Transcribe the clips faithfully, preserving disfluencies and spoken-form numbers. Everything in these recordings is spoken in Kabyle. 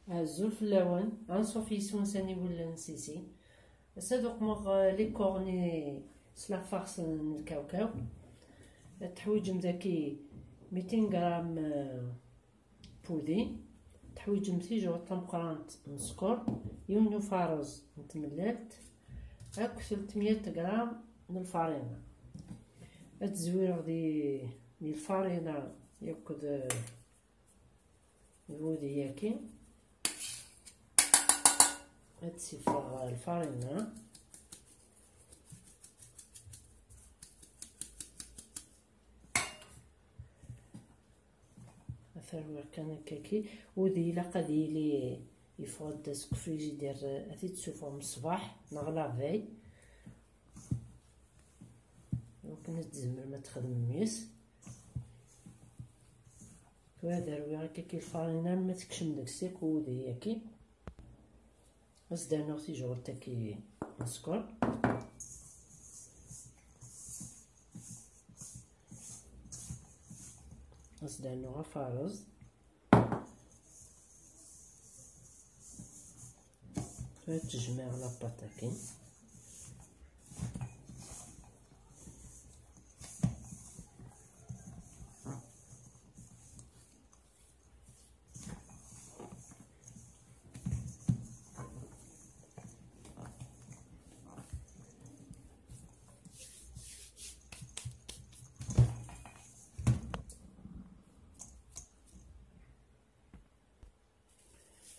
Azul fell-awen, anṣuf yis-wen s aniwel n Sisi. Ass-a ad uqmeɣ, eh, les cornets s la farce n lkawkaw. Teḥwiǧem daki mitin gram, eh, pudi. Teḥwiǧem tijuɣt tameqqrant n sskeṛ, yiwen ufaṛez n tmellalt, akked telt mya gram n lfarina. Ad zwireɣ di, di lfarina akked, eh, d wudi-yaki. Ad tt-iffeɣ lfarina. Ad t-rwiɣ kan akkaki. Wudi ilaq ad yili yeffeɣ-d seg ufrijidir, ad t-id-sufɣem ṣṣbeḥ neɣ la veille. Iwakken ad tzemrem ad txedmem yes. Tura ad rwiɣ akkaki lfarina arma tekcem deg-s akk wudi-yaki. Ad s-d-rnuɣ tijuɣt-agi n sskeṛ. Ad s-d-rnuɣ afaṛeẓ. Ad tejmeɛ la pâte-agi.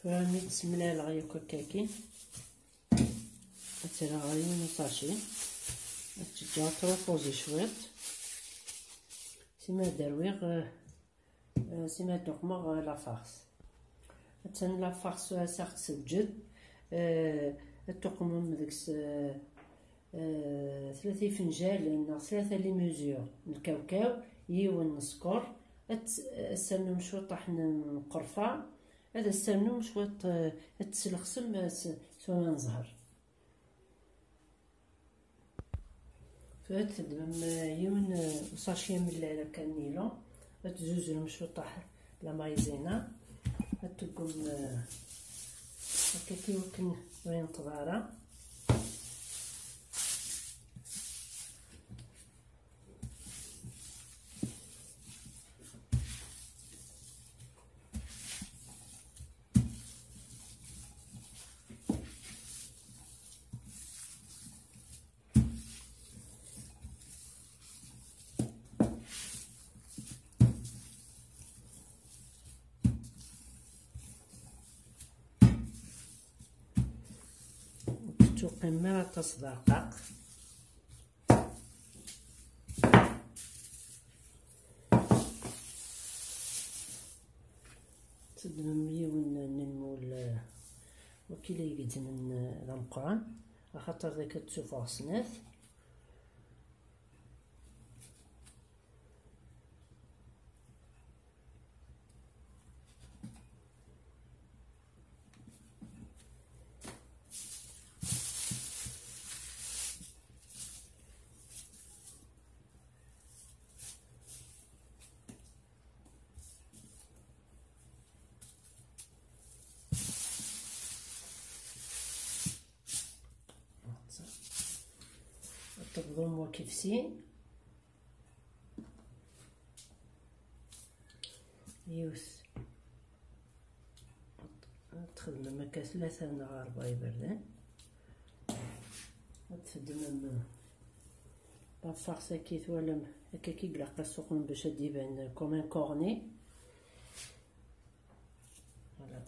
Tura mi tt-mlaleɣ yakk akkaki, ad tt-rreɣ ɣer yiwen usaci, ad tt-ǧǧeɣ ad trupozi cwiṭ, sima ad rwiɣ, eh, eh, sima ad uqmeɣ, eh, la farce. Attan la farce, eh, s-aɣ-d-tewǧed, eh, ad tuqmem deg-s, eh, eh, tlata ifenjalen neɣ tlata les mesures n lkawkaw, yiwen n sskeṛ, ad s-, ad s-ternum cwiṭaḥ n, n qerfa, ad s-ternum cwiṭ, eh, ad teslexsem, eh, s, s waman n zzher. Tura ad teddmem, eh, yiwen, eh, usaci amellal akka n nilon, ad tzuzrem cwiṭaḥ la maïzena, ad teggum, eh, akka i wakken ur yenṭeḍ ara. Ur tettuqim ara aṭas d arqaq. Teddmem yiwen n lmul, eh, wakila igezzmen, eh, d ameqqran, axaṭer deg ad tsuffeɣ snat. Ad tebḍum wakif sin. Yiwet. Ad txedmem akka tlata neɣ rebɛa iberdan. Ad txedmem la farce-agi, twalam akka i ilaq ad suqem bac ad d-iban comme un cornet. Voilà.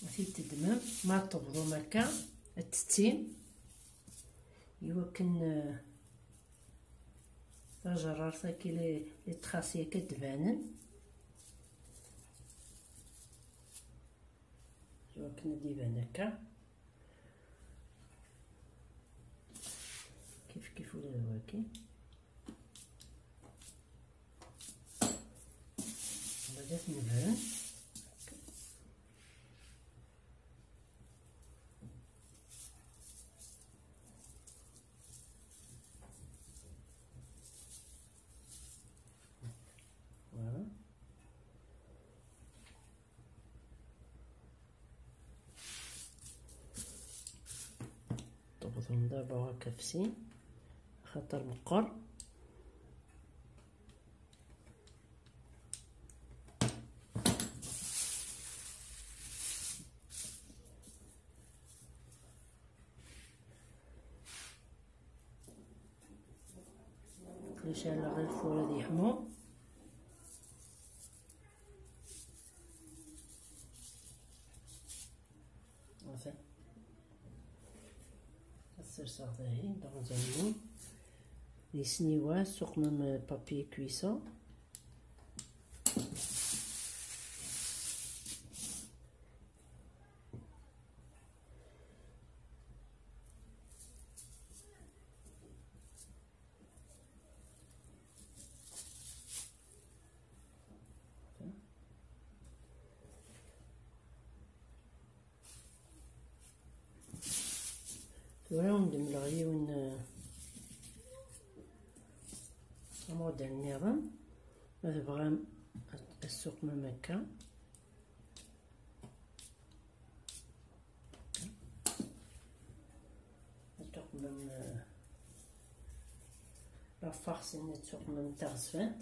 Ad t-id-teddmem, ma tebḍum akka, ad tettim, iwakken, eh, tajerrart-agi, les, les traces-agi ad d-banen. Iwakken ad d-iban akka. Kif kif ula d wagi. Bada tnebren. Voilà. D'abord akafsi, xaṭer meqqer. Kullec ɛla ɣir lfur ad yeḥmu. Enfin, ad serseɣ dahi, dans un moule. Di sniwa, suqmem papier cuisson. Tura ad wen-d-mleɣ yiwen, eh, amudal nniḍen, ma tebɣam ad, ad tsuqmem akka. Ad tuqmem, eh, la farce-nni, ad tuqmem taɣezfant.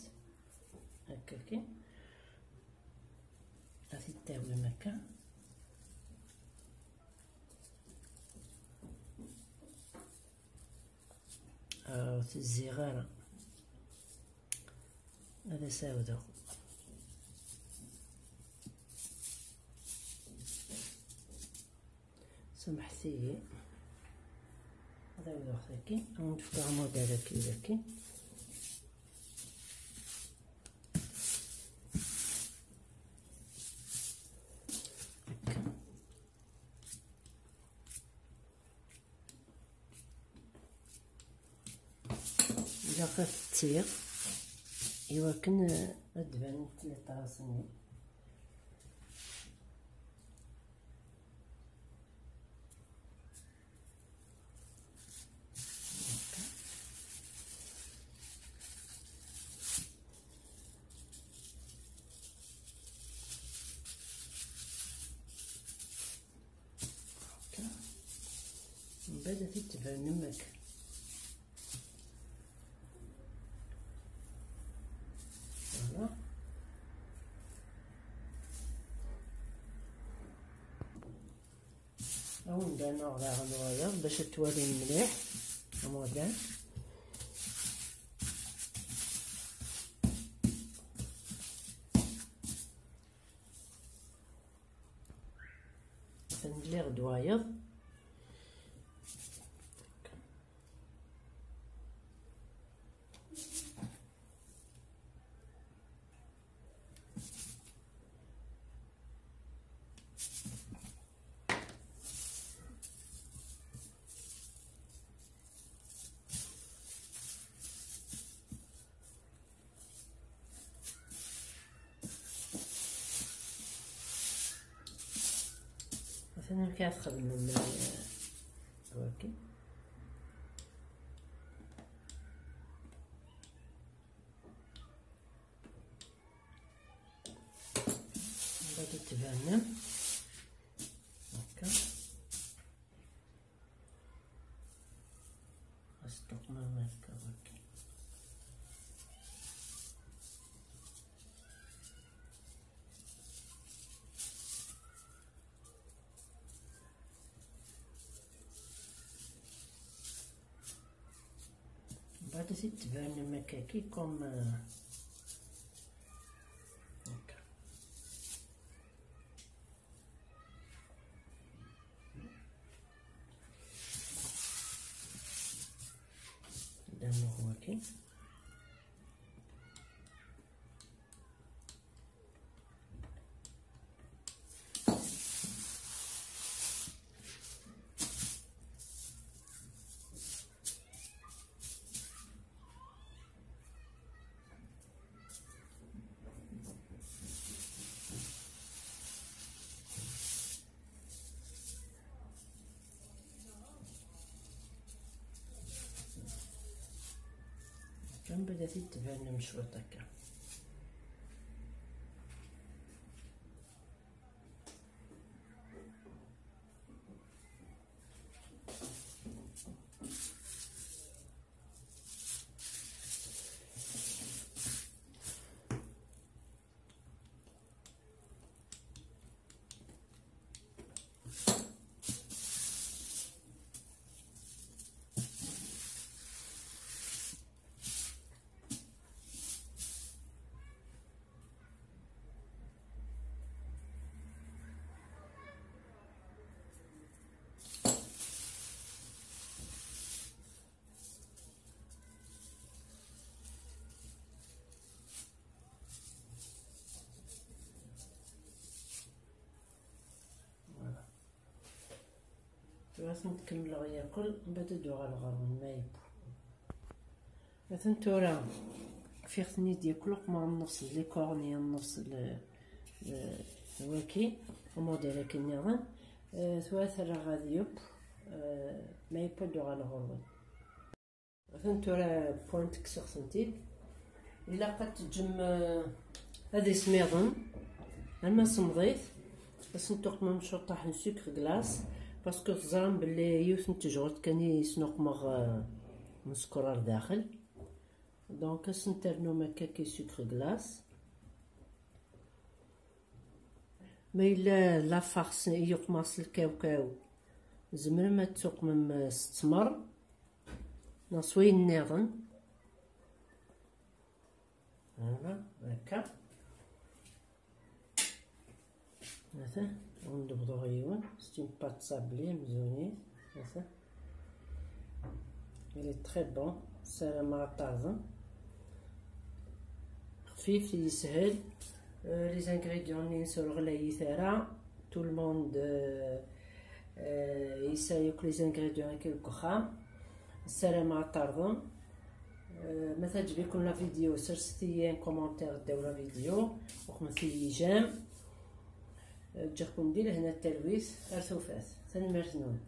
Akka kan. Ad t-id-tawim akka. Ah, ur tezziɣ ara. Ad as-awdeɣ. Samḥet-iyi. Ad awdeɣ tagi. Ad wen-d-fkeɣ amudal-agi dagi. Ilaq ad t-ttiɣ i wakken, eh, ad d-banent les traces-nni. Akka. Mbeɛd ad t-id-tbernem akka. Voilà. Ad wen-d-rnuɣ daɣen wayeḍ bac ad twalim mliḥ amudal. Atan mliɣ-d wayeḍ. Atan amek ara txedmem, eh, wagi. Mbeɛd ad tbanem. Akka. Ad s-tuqmem akka wagi. Mbeɛd ad t-id-tbernem akkaki comme, euh, akka. Damu waki. Kan bada t-id-tbanem cwiṭ akka. Ad tent-kemmleɣ yakul, mbaɛd ad d-uɣaleɣ ɣer-wen ma yewwa. Atan tura, ffiɣ-ten-id yakul uqmar nnefs d likurni nnefs l-, l-, waki, umudil akken nniḍen. Eh, tura terra ɣad yeww, eh, ma yewwa ad d-uɣaleɣ ɣer-wen. Atan tura point kkseɣ-tent-id. Ilaq ad teǧǧem, eh, ad ismiḍen arma semḍit. Ad sen-tuqmem cuṭṭaḥ n sucre glace, parce que teẓram belli yiwet n tejɣelt kan i snuqmeɣ, eh, msekkeṛ ar daxel. Donc ad sen-ternum akka ki sucre glace. Ma yella la farce i yuqmeɣ s lkawkaw, tzemrem ad tuqmem, eh, s ttmer neɣ s wayen nniḍen. Voilà, akka. Ata, wen-d-bḍuɣ yiwen, c'est une pâte sablée, amzun-is. Ata. Il est très bon, ssarameɣ ad t-terẓem. Xfif, yeshel. Euh, les ingrédients-nni ur ɣlayit ara. Tout le monde, euh, euh, yesɛa yakk les ingrédients-agi deg uxxam. Ssarameɣ ad t-terẓem. Euh, ma teɛǧeb-iken la vidéo, serset-iyi un commentaire ddaw la vidéo, uqmet-iyi j'aime. Euh, ǧǧiɣ-ken di lehna d talwit, ar tufat. Tanemmirt-nwen.